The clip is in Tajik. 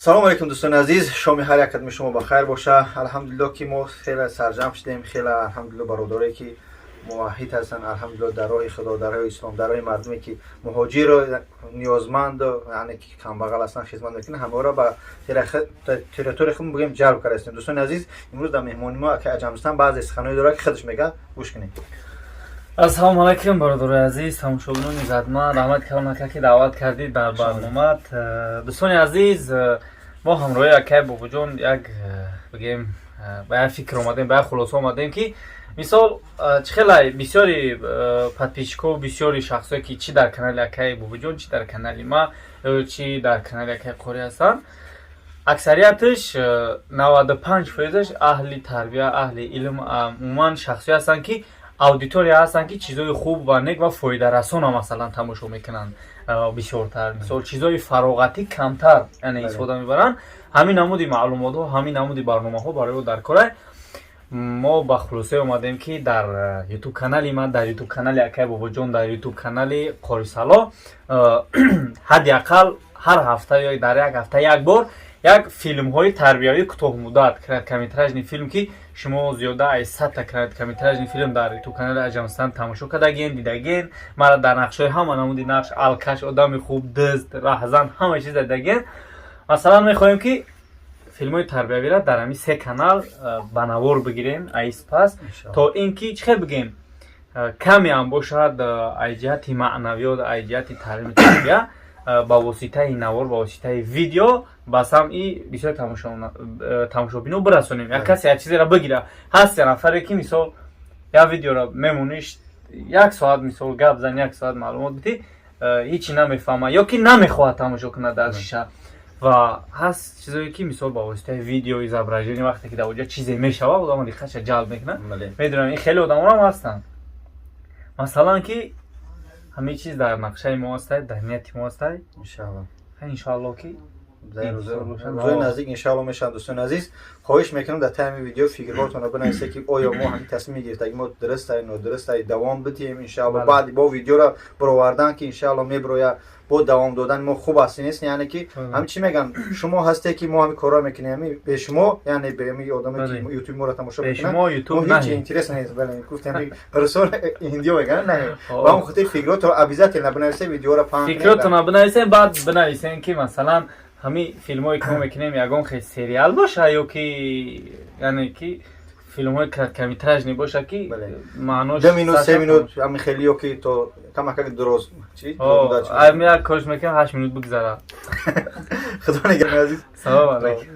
Салому алейкум, дӯстони азиз, шоми ҳар як қадами шумо ба хайр боша. Алҳамдулилло, ки мо хеле сарҷамъ шудем, хеле алҳамдулилло, бародарое ки муваҳҳид ҳастанд, алҳамдулилло, дар роҳи Худо, дар роҳи ислом, дар роҳи мардуме ки муҳоҷиру ниёзманду, яъне ки камбағал ҳастанд, хизмат мекунанд, ҳамаро ба территорияи худмон бигӯем, ҷалб карда. Дӯстони азиз, имрӯз дар меҳмони мо ака Аҷамстан баъзе суханое дорад, ки худаш мегӯяд, гӯш кунед. Ассалому алайкум, бародарои азиз, тамошобинони иззатманд. Раҳмат калом, ака, ки даъват кардид дар барномат. Дӯстони азиз, мо ҳамроҳи акай Бобоҷон як бигем, ба як фикр омадем, ба як хулоса омадем, ки мисол, чӣ хеле бисёри подписчиков, бисёри шахсое ки чӣ дар канали акаи Бобоҷон, чӣ дар канали ма, чӣ дар канали акаи Қорӣ ҳастанд, аксарияташ, 95 фоизаш аҳли тарбия, аҳли илм, умуман шахсое ҳастанд, ки аудитория ҳастанд, ки чизои хуб ва нек ва фоидарасона масалан тамошо мекунанд бисёртар. Мисол, чизои фароғатӣ камтар, яъне, истифода мебаранд. Ҳамин намуди маълумотҳо, ҳамин намуди барномаҳо барои ӯ дар кора. Мо ба хулосае омадем, ки дар Ютуб канали ман, дар Ютуб канали акай Бобоҷон, дар Ютуб канали Қорисало ҳадди ақал ҳар ҳафта ё дар як ҳафта як бор як филмҳои тарбиявии кӯтоҳмуддат, короткометражный фильм, ки шумо зиёда аз 100-та короткометражный фильм дар Ютуб канали Аҷамстан тамошо кардагиен, дидагиен. Мара дар нақшҳои ҳама намуди нақш: алкаш, одами хуб, дизд, раҳзан, ҳама чиз дидагиен. Масалан, мехоҳем, ки филмҳои тарбиявиро дар ҳамин се канал ба навор бигирем аис пас, то ин ки, чӣ хел бигем, каме ҳам бошад, аз ҷиҳати маънавиёт, аз ҷиҳати таълими тарбия, ба воситаи навор, ба воситаи видео ба самъи бисёр тамошобино бирасонем. Як касе як чизеро бигира. Ҳаст я нафаре, ки мисол, як видеоро мемониш, як соат, мисол, гап зан, як соат маълумот бидӣ, ҳичи намефаҳма ё ки намехоҳад тамошо кунад дар шиша. Ва ҳаст чизое, ки мисол, ба воситаи видео, изображение, вақте ки дар оҷа чизе мешава, одама диққатша ҷалб мекунад. Медонам, ин хеле одамонам ҳастанд, масалан, ки ҳамин чиз дар нақшаи мо ҳастай, дар нияти мо ҳастай. Иншалло. Иншоалло, ки рӯзои наздик, иншалло, мешаванд. Дӯстони азиз, хоҳиш мекунам, дар тайми видео фикрҳотонро бинависед, ки оё мо ҳамин тасмими гирифтаги мо дурустай, нодурустай, давом бидиҳем, иншалло, баъди бо видеоро баровардан, ки иншалло мебирояд, бо давом додани мо хуб аст, нест. Яъне ки ҳамин чӣ мегӯянд, шумо ҳасте, ки мо ҳамин корро мекунем, ҳами бе шумо, яъне бе ҳами одаме, ки Ютуб моро тамошо мекунанд, мо ҳеҷ интерес нест. Бале, гуфтем, русон, ҳиндиё мегӯянд, не. Ба ҳамон хотир фикротро обязательно бинависед, видеоро паҳн. Фикротонро бинависед, баъд бинависем, ки масалан, ҳамин филмҳое ки мо мекунем, ягон хел сериал боша ё ки, яъне ки, филмҳои короткометражный боша, ки маънош 2 минут, 3 минут, ҳамин хели, ё ки то камакак дуроз. Як корш мекунем, 8 минут бигзара. Худо нигаҳбон, азиз. Салом алайкум.